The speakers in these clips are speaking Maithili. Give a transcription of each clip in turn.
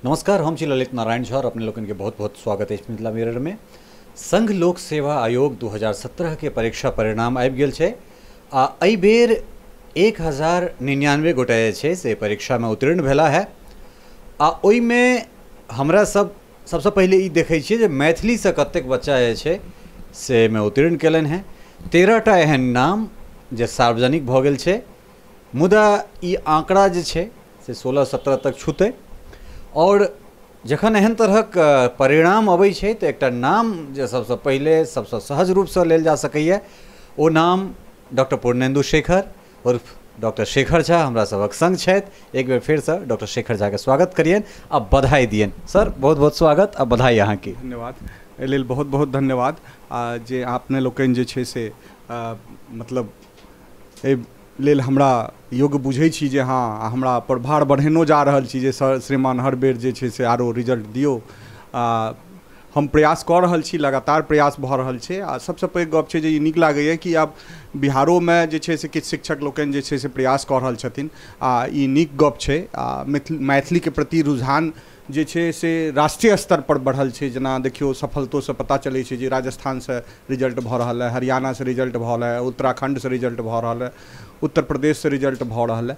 नमस्कार, हम छी ललित नारायण झा और अपने लोगन के बहुत बहुत स्वागत है मिथिला मिरर में। संघ लोक सेवा आयोग 2017 के परीक्षा परिणाम आबि गेल छै आ एहि बेर 1099 गोटे जे छै से परीक्षामे उत्तीर्ण भेला है। आ ओहिमे हमरा सब सबसँ पहिले ई देखै छियै जे मैथिलीसँ कतेक बच्चा जे छै से एहिमे उत्तीर्ण केलनि हेँ। 13टा एहन नाम जे सार्वजनिक भऽ गेल छै, मुदा ई आंकड़ा जे छै से 16-17 तक छूतै। और जखन एहन तरहक परिणाम अबै छै तऽ एकटा नाम जे सबसँ पहिले सबसँ सहज रूपसँ लेल जा सकैए ओ नाम डॉक्टर पूर्णेन्दु शेखर उर्फ डॉक्टर शेखर झा हमरा सभक संग छथि। एक बेर फेरसँ डॉक्टर शेखर झाके स्वागत करियनि आ बधाई दियनि। सर, बहुत बहुत स्वागत आ बधाई अहाँके। धन्यवाद, एहि लेल बहुत बहुत धन्यवाद आ जे अपने लोकनि जे छै से मतलब एहि लेल हमरा योग्य बुझै छी जे हाँ हमरा प्रभार बढ़ेनो जा रहल छी जे सर श्रीमान हर बेर जे छै से आरो रिजल्ट दियौ। आ हम प्रयास कऽ रहल छी, लगातार प्रयास भऽ रहल छै। आ सबसँ पैघ गप छै जे ई नीक लागैए कि आब बिहारोमे जे छै से किछु शिक्षक लोकनि जे छै से प्रयास कऽ रहल छथिन आ ई नीक गप छै। आ मैथिलीके प्रति रुझान जे छै से राष्ट्रीय स्तर पर बढ़ल छै। जेना देखियौ सफलतोसँ पता चलै छै जे राजस्थानसँ रिजल्ट भऽ रहल है, हरियाणासँ रिजल्ट भऽ रहल है, उत्तराखण्डसँ रिजल्ट भऽ रहल है, उत्तर प्रदेशसँ रिजल्ट भऽ रहल है।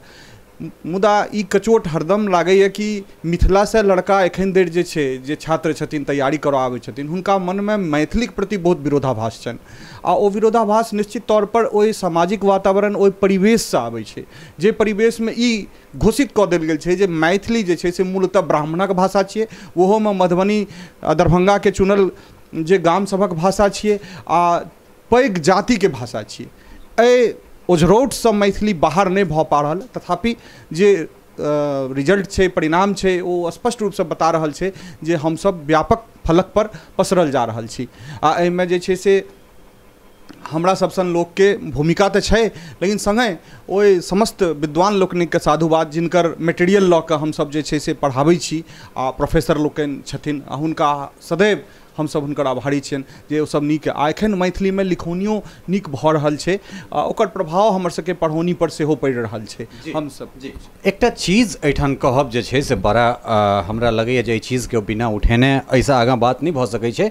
मुदा ई कचोट हरदम लागैए कि मिथिलासँ लड़का एखन धरि जे छै जे छात्र छथिन तैयारी करऽ आबै छथिन हुनका मनमे मैथिलीके प्रति बहुत विरोधाभास छनि आ ओ विरोधाभास निश्चित तौरपर ओहि सामाजिक वातावरण ओहि परिवेशसँ आबै छै जे परिवेशमे ई घोषित कऽ देल गेल छै जे मैथिली जे छै से मूलतः ब्राह्मणक भाषा छियै, ओहोमे मधुबनी दरभंगाके चुनल जे गाम सभक भाषा छियै आ पैघ जातिके भाषा छियै। एहि ओझरौटसँ मैथिली बाहर नहि भऽ पा रहल, तथापि जे रिजल्ट छै परिणाम छै ओ स्पष्ट रूपसँ बता रहल छै जे हमसब व्यापक फलक पर पसरल जा रहल छी। आ एहिमे जे छै से हमरा सब सन लोकके भूमिका तऽ छै, लेकिन सङ्गहि ओहि समस्त विद्वान लोकनिके साधुवाद जिनकर मटेरियल लऽ कऽ हमसब जे छै से पढ़ाबै छी आ प्रोफेसर लोकनि छथिन आ हुनका सदैव हमसब हुनकर आभारी छियनि जे ओसब नीक आ एखन मैथिलीमे लिखौनियो नीक भऽ रहल छै आ ओकर प्रभाव हमर सबके पढ़ौनी पर सेहो पड़ि रहल छै। हमसब जी एकटा चीज एहिठाम कहब जे छै से बड़ा हमरा लगैए जे एहि चीजके बिना उठेने एहिसँ आगाँ बात नहि भऽ सकै छै।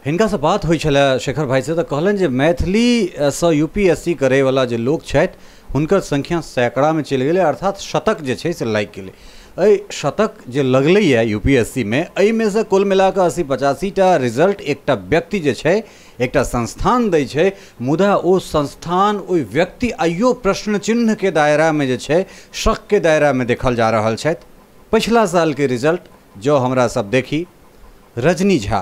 हिनकासँ बात होइ छलै शेखर भाइसँ तऽ कहलनि जे मैथिलीसँ UPSC करैवला जे लोक छथि हुनकर संख्या सैकड़ामे चलि गेलै, अर्थात शतक जे छै से लागि गेलै। एहि शतक जे लगलैए UPSC मे एहिमे से कुल मिलाकऽ 80-85टा रिजल्ट एकटा व्यक्ति जे छै एकटा संस्थान दै छै, मुदा ओ संस्थान ओहि व्यक्ति आइयो प्रश्न चिन्हके दायरामे जे छै शकके दायरामे देखल जा रहल छथि। पछिला सालके रिजल्ट जँ हमरा सब देखी, रजनी झा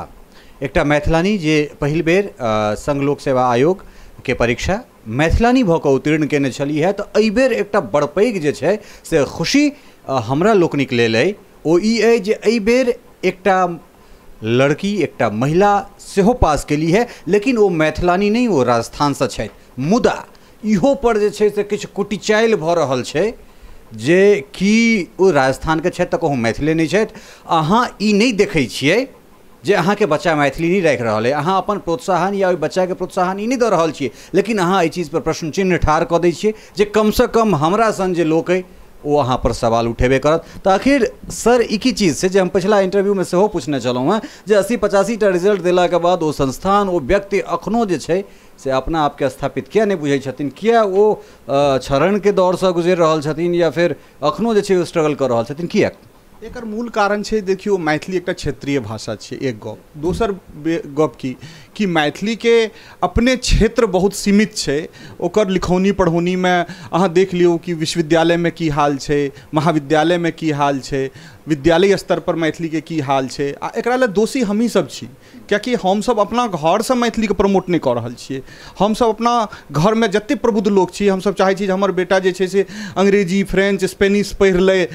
एकटा मैथिलानी जे पहिल बेर संघ लोक सेवा आयोग के परीक्षा मैथिलानी भऽ कऽ उत्तीर्ण केने छली है, तऽ एहिबेर एकटा बड़ पैघ जे छै से खुशी हमरा लोकनिक लेल अइ ओ ई अइ जे एहिबेर एकटा लड़की एकटा महिला सेहो पास केली है, लेकिन ओ मैथिलानी नहि, ओ राजस्थानसँ छथि। मुदा इहो पर जे छै से किछु कुटिचाइल भऽ रहल छै जे कि ओ राजस्थानके छथि तऽ कहूँ मैथिले नहि छथि। अहाँ ई नहि देखै छियै जे अहाँके बच्चा मैथिली नहि राखि रहल अइ, अहाँ अपन प्रोत्साहन या ओहि बच्चाके प्रोत्साहन ई नहि दऽ रहल छियै, लेकिन अहाँ एहि चीजपर प्रश्न चिन्ह ठाढ़ कऽ दै छियै जे कमसँ कम हमरा सन जे लोक अइ ओ अहाँ पर सवाल उठेबे करत। तऽ आखिर सर ई की चीज छै जे हम पछिला इंटरव्यूमे सेहो पूछने छलहुँ हेँ जे 80-85टा रिजल्ट देलाके बाद ओ संस्थान ओ व्यक्ति अखनो जे छै से अपना आपके स्थापित किया नहि बुझै छथिन, किया ओ क्षरणके दौरसँ गुजरि रहल छथिन या फेर अखनो जे छै ओ स्ट्रगल कऽ रहल छथिन, किया? एकर मूल कारण छै, देखियौ मैथिली एकटा क्षेत्रीय भाषा छै, एक गप। दोसर गप की कि मैथिलीके अपने क्षेत्र बहुत सीमित छै, ओकर लिखौनी पढ़ौनीमे अहाँ देख लियौ कि विश्वविद्यालयमे की हाल छै, महाविद्यालयमे की हाल छै, विद्यालय स्तर पर मैथिलीके की हाल छै। आ एकरा लेल दोषी हमही सब छी, कियाकि हमसब अपना घरसँ मैथिलीके प्रमोट नहि कऽ रहल छियै। हमसब अपना घरमे जतेक प्रबुद्ध लोक छी हमसब चाहै छी जे हमर बेटा जे छै से अंग्रेजी फ्रेंच स्पेनिश पढ़ि लै,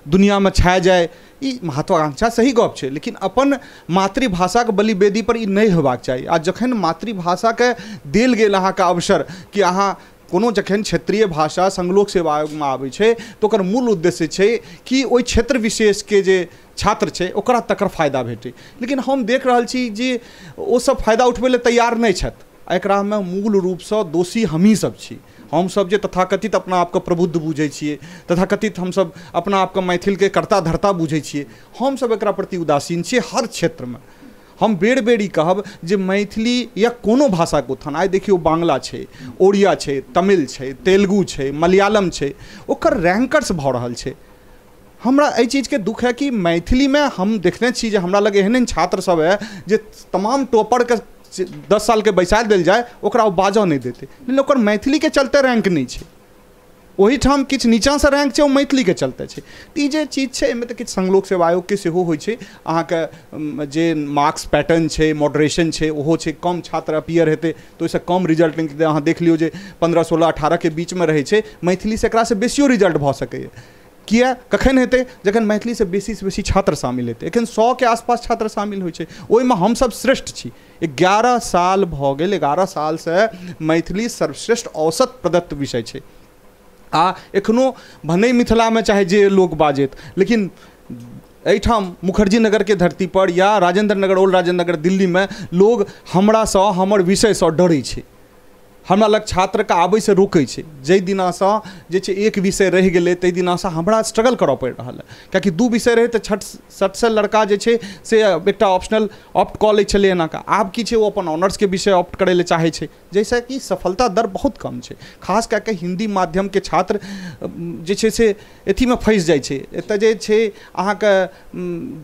दुनिआमे छा जाय। ई महत्वाकांक्षा सही गप छै, लेकिन अपन मातृभाषाके बलिवेदी पर ई नहि होबाक चाही। आ जखन मातृभाषाके देल गेल अहाँके अवसर कि अहाँ कोनो जखन क्षेत्रीय भाषा संघ लोक सेवा आयोगमे आबै छै तऽ ओकर मूल उद्देश्य छै कि ओहि क्षेत्र विशेषके जे छात्र छै ओकरा तकर फायदा भेटै, लेकिन हम देख रहल छी जे ओसब फायदा उठबै लए तैयार नहि छथि। एकरामे मूल रूपसँ दोषी हमही सब छी। हमसब जे तथाकथित अपना आपके प्रबुद्ध बुझै छियै, तथाकथित हमसब अपना आपके मैथिलके कर्ता धर्ता बुझै छियै, हमसब एकरा प्रति उदासीन छियै हर क्षेत्रमे। हम बेर बेर ई कहब जे मैथिली या कोनो भाषाके उत्थान, आइ देखियौ बांग्ला छै, ओड़िया छै, तमिल छै, तेलुगु छै, मलयालम छै, ओकर रैंकर्स भऽ रहल छै। हमरा एहि चीजके दुख है कि मैथिलीमे हम देखने छी जे हमरा लग एहन एहन छात्र सब है जे तमाम टॉपरके 10 सालके बैसा देल जाय ओकरा ओ बाजऽ नहि देतै, लेकिन ओकर मैथिलीके चलते रैंक नहि छै। ओहिठाम किछु नीचाँसँ रैंक छै, ओ मैथिलीके चलते छै। तऽ ई जे चीज छै एहिमे तऽ किछु संघ लोक सेवा आयोगके सेहो होइ छै, अहाँके जे मार्क्स पैटर्न छै, मॉडरेशन छै, ओहो छै। कम छात्र अपीयर हेतै तऽ ओहिसँ कम रिजल्ट निकलतै। अहाँ देख लियौ जे 15, 16, 18 के बीचमे रहै छै, मैथिलीसँ एकरासँ बेसियो रिजल्ट भऽ सकैए। किया कखन हेतै? जखन मैथिलीसँ बेसीसँ बेसी छात्र शामिल हेतै। एखन 100 के आसपास छात्र शामिल होइ छै, ओहिमे हमसब श्रेष्ठ छी। 11 साल भऽ गेल, 11 सालसँ मैथिली सर्वश्रेष्ठ औसत प्रदत्त विषय छै। आ एखनो भने मिथिलामे चाहे जे लोक बाजैत, लेकिन एहिठाम मुखर्जी नगरके धरती पर या राजेंद्र नगर, ओल्ड राजेंद्र नगर दिल्लीमे लोग हमरासँ, हमर विषयसँ डरै छै, हमरा लग छात्रके आबैसँ रोकै छै। जाहि दिनासँ जे छै एक विषय रहि गेलै ताहि दिनासँ हमरा स्ट्रगल करऽ पड़ि रहल है, कियाकि 2 विषय रहै तऽ छठसँ लड़का जे छै से एकटा ऑप्शनल ऑप्ट कऽ लै छलै एना कऽ। आब की छै, ओ अपन ऑनर्सके विषय ऑप्ट करै लए चाहै छै, जाहिसँ कि सफलता दर बहुत कम छै। खास कए कऽ हिन्दी माध्यमके छात्र जे छै से अथीमे फँसि जाइ छै। एतऽ जे छै अहाँके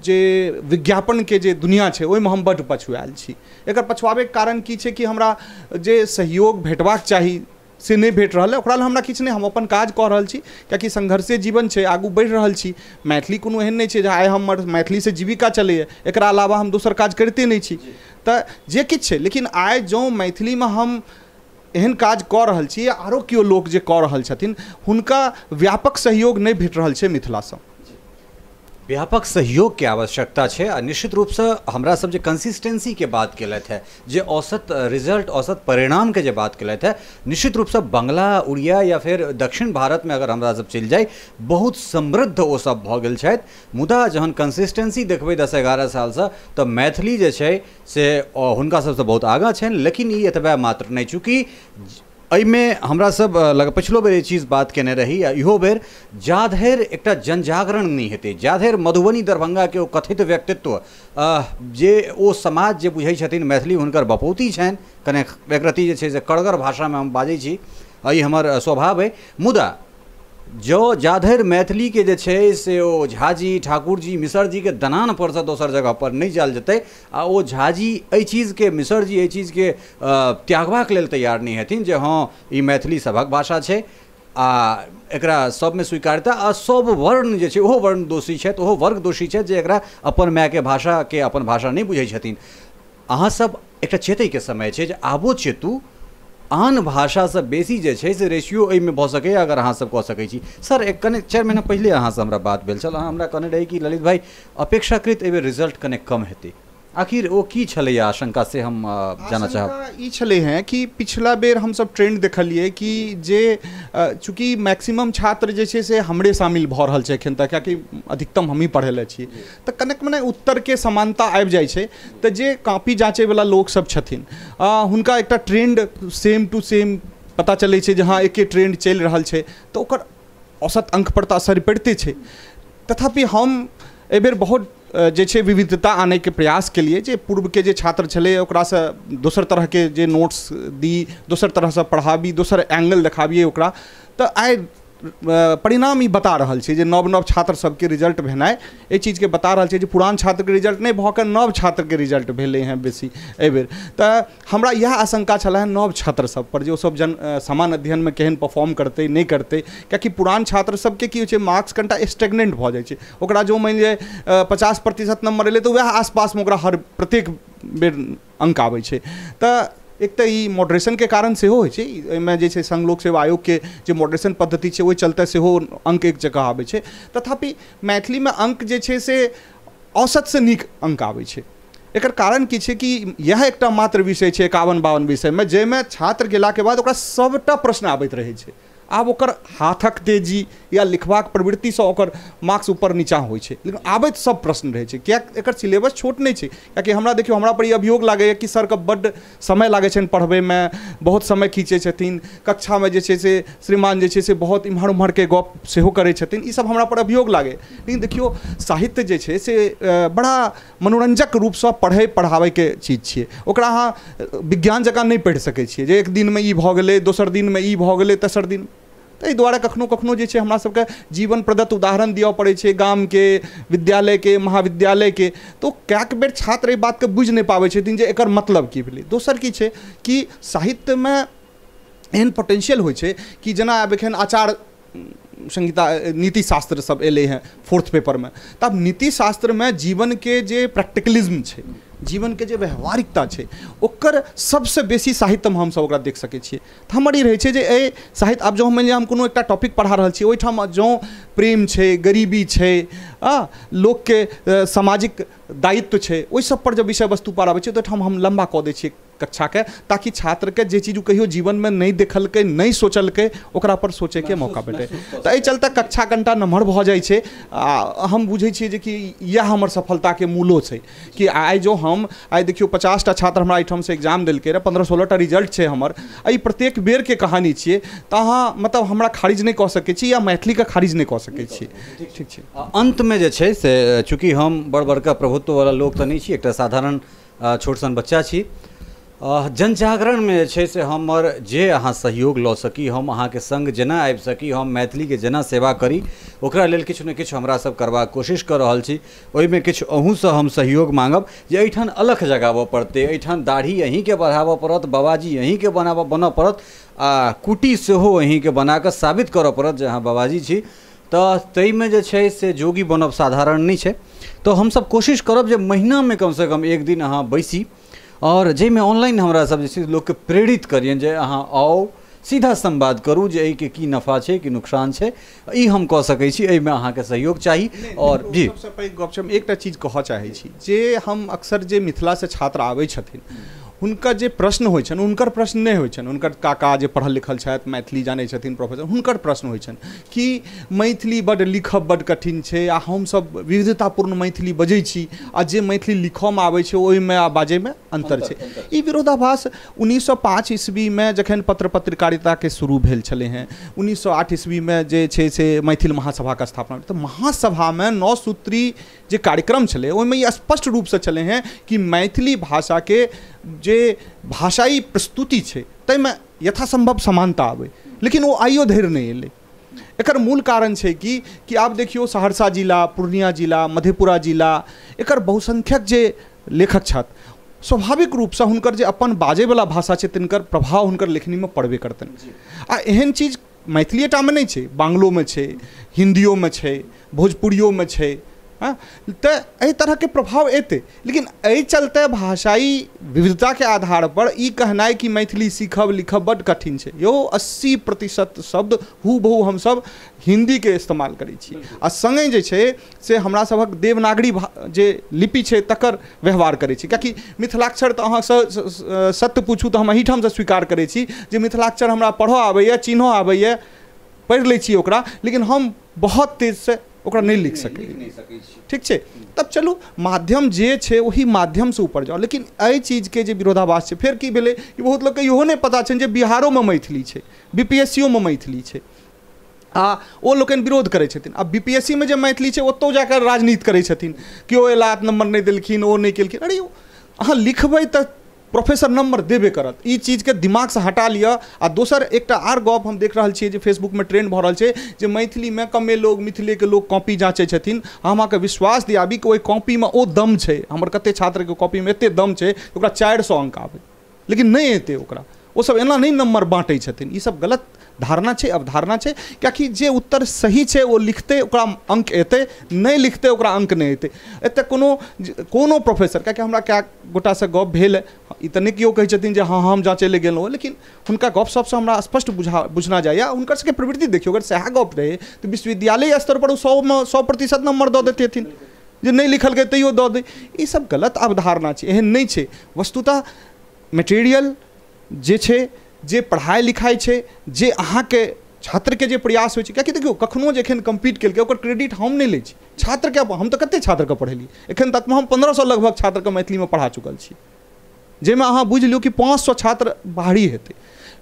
जे विज्ञापनके जे दुनिआ छै ओहिमे हम बड्ड पछुआयल छी। एकर पछुआबैके कारण की छै कि हमरा जे सहयोग भेटबाक चाही से नहि भेट रहल है। ओकरा लेल हमरा किछु नहि, हम अपन काज कऽ रहल छी, कियाकि संघर्षे जीवन छै, आगू बढ़ि रहल छी। मैथिली कोनो एहन नहि छै जे आइ हमर मैथिलीसँ जीविका चलैए, एकरा अलावा हम दोसर काज करिते नहि छी। तऽ जे किछु छै, लेकिन आइ जँ मैथिलीमे हम एहन काज कऽ रहल छी, आरो केओ लोक जे कऽ रहल छथिन, हुनका व्यापक सहयोग नहि भेट रहल छै मिथिलासँ। व्यापक सहयोगके आवश्यकता छै। आ निश्चित रूपसँ हमरा सब जे कंसिस्टेंसीके बात केलथि है, जे औसत रिजल्ट, औसत परिणामके जे बात केलथि है, निश्चित रूपसँ बंगला, उड़िया या फिर दक्षिण भारतमे अगर हमरा सब चलि जाइ, बहुत समृद्ध ओ सब भऽ गेल छथि। मुदा जहन कंसिस्टेंसी देखबै 10-11 सालसँ, तऽ मैथिली जे छै से हुनका सबसँ बहुत आगाँ छनि। लेकिन ई एतबे मात्र नहि, चूँकि एहिमे हमरा सब लग पछिलो बेर ई चीज़ बात केने रही आ इहो बेर, जा धरि एकटा जनजागरण नहि हेतै, जा धरि मधुबनी दरभंगाके ओ कथित व्यक्तित्व जे ओ समाज जे बुझै छथिन मैथिली हुनकर बपौती छनि, कने एकरति जे छै से कड़गर भाषामे हम बाजै छी, ई हमर स्वभाव अइ। मुदा जो जा धरि मैथिलीके जे छै से ओ झाजी, ठाकुरजी, मिसरजीके दनान परसँ दोसर जगह पर नहि जायल जेतै, आ ओ झाजी एहि चीजके, मिसरजी एहि चीजके त्यागबाक लेल तैयार नहि हेथिन जे हँ ई मैथिली सभक भाषा छै आ एकरा सबमे स्वीकार्यता, आ सब वर्ण जे छै ओहो वर्ण दोषी छथि, ओहो वर्ग दोषी छथि जे एकरा अपन मायके भाषाके अपन भाषा नहि बुझै छथिन। अहाँ सब एकटा चेतैके समय छै जे आबो चेतू, आन भाषासँ बेसी जे छै से रेशियो एहिमे भऽ सकैए अगर अहाँसब कऽ सकै छी। सर, एक कने 4 महीना पहिले अहाँसँ हमरा बात भेल छल, अहाँ हमरा कहने रही कि ललित भाइ अपेक्षाकृत एहिबेर रिजल्ट कने कम हेतै, आखिर ओ की छलैए आशंका, से हम जानऽ चाहब। ई छलै हेँ कि पिछला बेर हमसब ट्रेंड देखलियै कि जे चूँकि मैक्सिमम छात्र जे छै से हमरे शामिल भऽ रहल छै एखन तक, कियाकि अधिकतम हमही पढ़ेले छी, तऽ कनेक मने उत्तरके समानता आबि जाइ छै। तऽ जे कॉपी जाँचैवला लोकसब छथिन हुनका एकटा ट्रेंड सेम टू सेम पता चलै छै जे हँ एके ट्रेंड चलि रहल छै, तऽ ओकर औसत अङ्कपर तऽ असर पड़िते छै। तथापि हम एहिबेर बहुत जे छै विविधता आनैके प्रयास केलिए, जे पूर्वके जे छात्र छलै ओकरासँ दोसर तरहके जे नोट्स दी, दोसर तरहसँ पढ़ाबी, दोसर एंगल देखाबिए ओकरा। तऽ आइ परिणाम ई बता रहल छै जे नव नव छात्र सबके रिजल्ट भेनाइ एहि चीजके बता रहल छै जे पुरान छात्रके रिजल्ट नहि भऽ कऽ नव छात्रके रिजल्ट भेलै हेँ बेसी एहिबेर। तऽ हमरा इएह आशंका छलै हेँ नव छात्र सब पर जे ओ सब जन समान अध्ययनमे केहन परफॉर्म करतै नहि करतै, कियाकि पुरान छात्र सबके की होइ छै मार्क्स कनिटा स्टेगनेंट भऽ जाइ छै, ओकरा जो मानि लिअ 50% नम्बर एलै तऽ वएह आसपासमे ओकरा हर प्रत्येक बेर अङ्क आबै छै। तऽ एक तऽ ई मॉडरेशनके कारण सेहो होइ छै, एहिमे जे छै संघ लोक सेवा आयोगके जे मॉडरेशन पद्धति छै ओहि चलते सेहो अङ्क एक जगह आबै छै। तथापि मैथिलीमे अङ्क जे छै से औसतसँ नीक अङ्क आबै छै। एकर कारण की छै कि इएह एकटा मात्र विषय छै 51-52 विषयमे जाहिमे छात्र गेलाके बाद ओकरा सभटा प्रश्न आबैत रहै छै। आब ओकर हाथक तेजी या लिखबाक प्रवृत्तिसँ ओकर मार्क्स ऊपर नीचाँ होइ छै, लेकिन आबैत सब प्रश्न रहै छै। किएक एकर सिलेबस छोट नहि छै। कियाकि हमरा देखियौ, हमरा पर ई अभियोग लागैए कि सरके बड्ड समय लागै छनि पढ़बैमे, बहुत समय खींचै छथिन कक्षामे, जे छै से श्रीमान जे छै से बहुत इम्हर उम्हरके गप सेहो करै छथिन, ई सब हमरा पर अभियोग लागैए। लेकिन देखियौ, साहित्य जे छै से बड़ा मनोरंजक रूपसँ पढ़ै पढ़ाबैके चीज छियै। ओकरा अहाँ विज्ञान जकाँ नहि पढ़ि सकै छियै जे एक दिनमे ई भऽ गेलै, दोसर दिनमे ई भऽ गेलै, तेसर दिन। ताहि दुआरे कखनो कखनो जे छै हमरा सबके जीवन प्रदत्त उदाहरण दिअ पड़ै छै गामके, विद्यालयके, महाविद्यालयके। तऽ कएक बेर छात्र एहि बातके बुझि नहि पाबै छथिन जे एकर मतलब की भेलै। दोसर की छै कि साहित्यमे एहन पोटेंशियल होइ छै कि जेना आब एखन आचार संहिता, नीतिशास्त्र सब एलै हँ फोर्थ पेपरमे, तऽ आब नीतिशास्त्रमे जीवनके जे प्रैक्टिकलिज्म छै, जीवनके जे व्यवहारिकता छै, ओकर सबसँ बेसी साहित्यमे हमसब ओकरा देख सकै छियै। तऽ हमर ई रहै छै जे एहि साहित्य, आब जँ मानि लिअ हम कोनो एकटा टॉपिक पढ़ा रहल छी, ओहिठाम जँ प्रेम छै, गरीबी छै, लोकके सामाजिक दायित्व छै, ओहि सब पर जब विषय वस्तु पर आबै छै तऽ ओहिठाम हम लम्बा कऽ दै छियै कक्षाके, ताकि छात्रके जे चीज ओ कहियो जीवनमे नहि देखलकै, नहि सोचलकै, ओकरा पर सोचैके मौका भेटै। तऽ एहि चलते कक्षा कनिटा नमहर भऽ जाइ छै। आ हम बुझै छियै जे कि इएह हमर सफलताके मूलो छै कि आइ जो हम आइ देखियौ 50टा छात्र हमरा एहिठामसँ एग्जाम देलकै रहए, 15-16टा रिजल्ट छै हमर। आ ई प्रत्येक बेरके कहानी छियै। तऽ अहाँ मतलब हमरा खारिज नहि कऽ सकै छी या मैथिलीके खारिज नहि कऽ सकै छी। ठीक छै। अन्तमे जे छै से चूँकि हम बड़ बड़का प्रभुत्ववला लोक तऽ नहि छी, एकटा साधारण छोट सन बच्चा छी, जनजागरणमे जे छै से हमर जे अहाँ सहयोग लऽ सकी, हम अहाँके सङ्ग जेना आबि सकी, हम मैथिलीके जेना सेवा करी, ओकरा लेल किछु ने किछु हमरा सब करबाक कोशिश कऽ रहल छी। ओहिमे किछु अहूँसँ हम सहयोग माँगब जे एहिठाम अलख जगाबऽ पड़तै, एहिठाम दाढ़ी अहीँके बढ़ाबऽ पड़त, बाबाजी अहीँके बनऽ पड़त, आ कुटी सेहो अहीँके बनाकऽ साबित करऽ पड़त जे अहाँ बाबाजी छी। तऽ ताहिमे जे छै से जोगी बनब साधारण नहि छै। तऽ हमसब कोशिश करब जे महीनामे कमसँ कम एक दिन अहाँ बैसी और जाहिमे ऑनलाइन हमरा सब जे छै लोकके प्रेरित करियनि जे अहाँ आउ, सीधा संवाद करू जे एहिके की नफा छै, की नुकसान छै, ई हम कऽ सकै छी, एहिमे अहाँके सहयोग चाही। और जी सबसँ पैघ गप छै, हम एकटा चीज कहऽ चाहै छी जे हम अक्सर जे मिथिलासँ छात्र आबै छथिन हुनका जे प्रश्न होइ छनि, हुनकर प्रश्न नहि होइ छनि, हुनकर काका जे पढ़ल लिखल छथि, मैथिली जानै छथिन, प्रोफेसर, हुनकर प्रश्न होइ छनि कि मैथिली बड्ड लिखब बड्ड कठिन छै आ हमसब विविधतापूर्ण मैथिली बजै छी आ जे मैथिली लिखऽमे आबै छै ओहिमे आ बाजैमे अन्तर छै। ई विरोधाभास 1905 ईस्वीमे जखन पत्र पत्रकारिताके शुरू भेल छलै हँ, 1908 ईस्वीमे जे छै से मैथिल महासभाके स्थापना, तऽ महासभामे 9 सूत्री जे कार्यक्रम छलै ओहिमे ई स्पष्ट रूपसँ छलै हँ कि मैथिली भाषाके जे भाषाई प्रस्तुति छै ताहिमे यथासंभव समानता आबै, लेकिन ओ आइयो धरि नहि एलै। एकर मूल कारण छै कि आब देखियौ सहरसा जिला, पूर्णिया जिला, मधेपुरा जिला, एकर बहुसंख्यक जे लेखक छथि स्वाभाविक रूपसँ हुनकर जे अपन बाजैवला भाषा छै तिनकर प्रभाव हुनकर लेखनीमे पड़बे करतनि। आ एहन चीज मैथिलीएटामे नहि छै, बांग्लोमे छै, हिन्दियोमे छै, भोजपुरियोमे छै, तऽ एहि तरहके प्रभाव एतै। लेकिन एहि चलते भाषाई विविधताके आधार पर ई कहनाइ कि मैथिली सीखब लिखब बड्ड कठिन छै, यौ 80% शब्द हूबहू हमसब हिन्दीके इस्तेमाल करै छी आ सङ्गे जे छै से हमरा सभक देवनागरी जे लिपि छै तकर व्यवहार करै छी। कियाकि मिथिलाक्षर तऽ अहाँ सत्य पूछू तऽ हम एहिठामसँ स्वीकार करै छी जे मिथिलाक्षर हमरा पढ़ऽ आबैए, चिन्हऽ आबैए, पढ़ि लै छी ओकरा, लेकिन हम बहुत तेजसँ ओकरा नहि लिख सकै छी। ठीक छै, तब चलू माध्यम जे छै ओहि माध्यमसँ ऊपर जाउ। लेकिन एहि चीजके जे विरोधाभास छै, फेर की भेलै कि बहुत लोकके इहो नहि पता छनि जे बिहारोमे मैथिली छै, BPSC मे मैथिली छै, आ ओ लोकनि विरोध करै छथिन। आ BPSC मे जे मैथिली छै ओतहु जाकऽ राजनीति करै छथिन, केओ एला नम्बर नहि देलखिन, ओ नहि केलखिन। अरे अहाँ लिखबै तऽ प्रोफेसर नम्बर देबे करत, ई चीजके दिमागसँ हटा लिअ। आ दोसर एकटा आर गप हम देख रहल छियै जे फेसबुकमे ट्रेंड भऽ रहल छै जे मैथिलीमे कमे लोग, मिथिलेके लोग कॉपी जाँचै छथिन। हम अहाँके विश्वास दियाबी कि ओहि कॉपीमे ओ दम छै, हमर कते छात्रके कॉपीमे एते दम छै ओकरा 400 अंक आबै, लेकिन नहि एतै ओकरा, ओसब एना नहि नम्बर बाँटै छथिन। ई सब गलत धारणा छै, अवधारणा छै। कियाकि जे उत्तर सही छै ओ लिखतै ओकरा अंक एतै, नहि लिखतै ओकरा अंक नहि एतै। एतऽ कोनो कोनो प्रोफेसर, कियाकि हमरा कए गोटासँ गप भेल, ई तऽ नहि केओ कहै छथिन जे हँ हम जाँचै लए गेलहुँ, लेकिन हुनका गप सपसँ हमरा स्पष्ट बुझना जाइए। हुनकर सबके प्रवृत्ति देखियौ, अगर सएह गप रहै तऽ विश्वविद्यालय स्तर पर ओ 100मे 100% नम्बर दऽ देथिन, जे नहि लिखलकै तैयो दऽ दै। ई सब गलत अवधारणा छै, एहन नहि छै। वस्तुतः मटेरियल जे छै, जे पढ़ाइ लिखाइ छै, जे अहाँके छात्रके जे प्रयास होइ छै, कियाकि देखियौ कखनो जे एखन कम्पीट केलकै ओकर क्रेडिट हम नहि लै छी, छात्रके। हम तऽ कतेक छात्रके पढ़ेलियै, एखन तकमे हम 1500 लगभग छात्रके मैथिलीमे पढ़ा चुकल छी, जाहिमे अहाँ बुझि लियौ कि 500 छात्र बाहरी हेतै।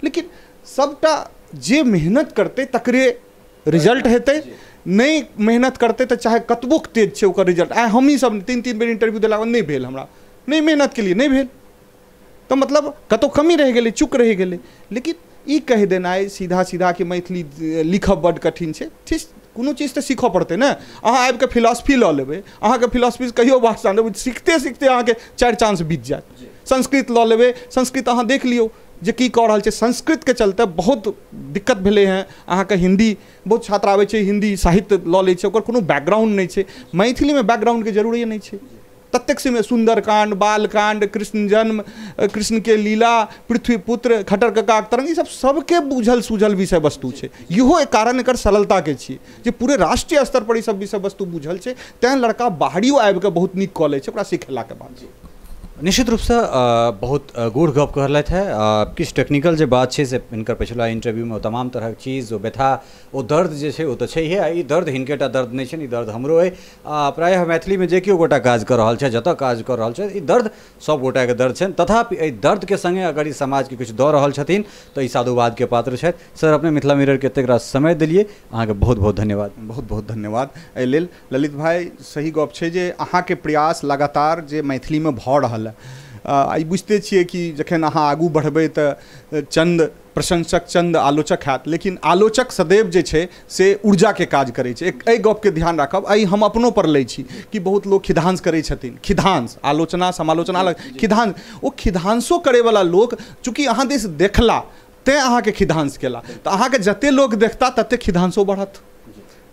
लेकिन सबटा जे मेहनत करतै तकरे रिजल्ट हेतै, नहि मेहनत करतै तऽ चाहे कतबो तेज छै ओकर रिजल्ट। आइ हमही सब 3-3 बेर इंटरव्यू देलाके बाद नहि भेल, हमरा नहि मेहनत केलियै नहि भेल, तऽ मतलब कतहु कमी रहि गेलै, चूक रहि गेलै। लेकिन ई कहि देनाइ सीधा सीधा कि मैथिली लिखब बड्ड कठिन छै, ठीक, कोनो चीज तऽ सीखऽ पड़तै ने। अहाँ आबिकऽ फिलॉसफी लऽ लेबै, अहाँके फिलॉसफी कहियो भाषा नहि, सीखते सीखते अहाँके 4 चांस बीत जायत। संस्कृत लऽ लेबै, संस्कृत अहाँ देख लियौ जे की कऽ रहल छै, संस्कृतके चलते बहुत दिक्कत भेलै हँ। अहाँके हिन्दी बहुत छात्र आबै छै, हिन्दी साहित्य लऽ लै छै, ओकर कोनो बैकग्राउंड नहि छै। मैथिलीमे बैकग्राउंडके जरूरी नहि छै ततेक। से सुन्दरकाण्ड, बालकाण्ड, कृष्ण जन्म, कृष्णके लीला, पृथ्वीपुत्र, खटर ककाक तरंग, ई सब सबके बूझल सूझल विषय वस्तु छै। इहो एक कारण एकर सरलताके छियै जे पूरे राष्ट्रीय स्तर पर ई सब विषय वस्तु बुझल छै, तैँ लड़का बाहरियो आबिकऽ बहुत नीक कऽ लै छै ओकरा सिखेलाके बाद। निश्चित रूपसँ बहुत गूढ़ गप कहलथि है। किछु टेक्निकल जे बात छै से हिनकर पछिला इंटरव्यूमे तमाम तरहक चीज, ओ व्यथा, ओ दर्द जे छै ओ तऽ छैहे। आ ई दर्द हिनकेटा दर्द नहि छनि, ई दर्द हमरो अइ। आ प्रायः मैथिलीमे जे केओ गोटा काज कऽ रहल छै, जतऽ काज कऽ रहल छै, ई दर्द सब गोटाके दर्द छनि। तथापि एहि दर्दके सङ्गे अगर ई समाजके किछु दऽ रहल छथिन तऽ ई साधुवादके पात्र छथि। सर, अपने मिथिला मिररके एतेक रास समय देलियै, अहाँके बहुत बहुत धन्यवाद। बहुत बहुत धन्यवाद एहि लेल ललित भाइ। सही गप छै जे अहाँके प्रयास लगातार जे मैथिलीमे भऽ रहल है, आइ बुझिते छियै कि जखन अहाँ आगू बढ़बै तऽ चंद प्रशंसक चंद आलोचक हैत, लेकिन आलोचक सदैव जे छै से ऊर्जाके काज करै छै। एक एहि गपके ध्यान राखब, एहि हम अपनो पर लै छी कि बहुत लोक खिधांस करै छथिन, खिधांस, आलोचना समालोचना अलग, खिधांस, ओ खिधांसो करैवला लोक चूँकि अहाँ दिस देखला तैँ अहाँके खिधांस केला, तऽ अहाँके जतेक लोक देखता ततेक खिधांसो बढ़त।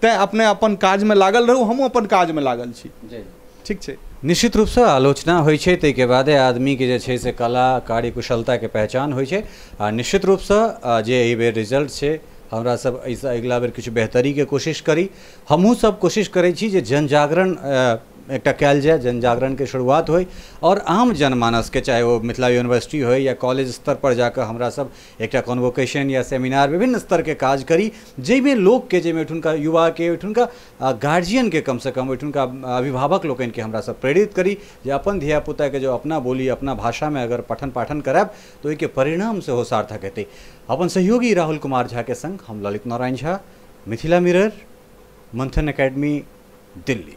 तैँ अपने अपन काजमे लागल रहू, हमहूँ अपन काजमे लागल छी। ठीक छै। निश्चित रूपसँ आलोचना होइ छै, ताहिके बादे आदमीके जे छै से कला कार्यकुशलताके पहचान होइ छै। आ निश्चित रूपसँ जे एहि बेर रिजल्ट छै, हमरा सब एहिसँ अगिला बेर किछु बेहतरीके कोशिश करी। हमहूँ सब कोशिश करै छी जे जनजागरण एकटा कयल जाय, जनजागरणके शुरुआत होइ और आम जनमानसके, चाहे ओ मिथिला यूनिवर्सिटी होइ या कॉलेज स्तर पर जाकऽ हमरा सब एकटा कॉन्वोकेशन या सेमिनार विभिन्न स्तरके काज करी, जाहिमे लोकके, जाहिमे ओहिठुनका युवाके, ओहिठुनका गार्जियनके, कमसँ कम ओहिठुनका अभिभावक लोकनिके हमरा सब प्रेरित करी जे अपन धियापुताके जो अपना बोली अपना भाषामे अगर पठन पाठन करायब तऽ ओहिके परिणाम सेहो सार्थक हेतै। अपन सहयोगी राहुल कुमार झाके संग हम ललित नारायण झा, मिथिला मिरर, मंथन एकेडमी, दिल्ली।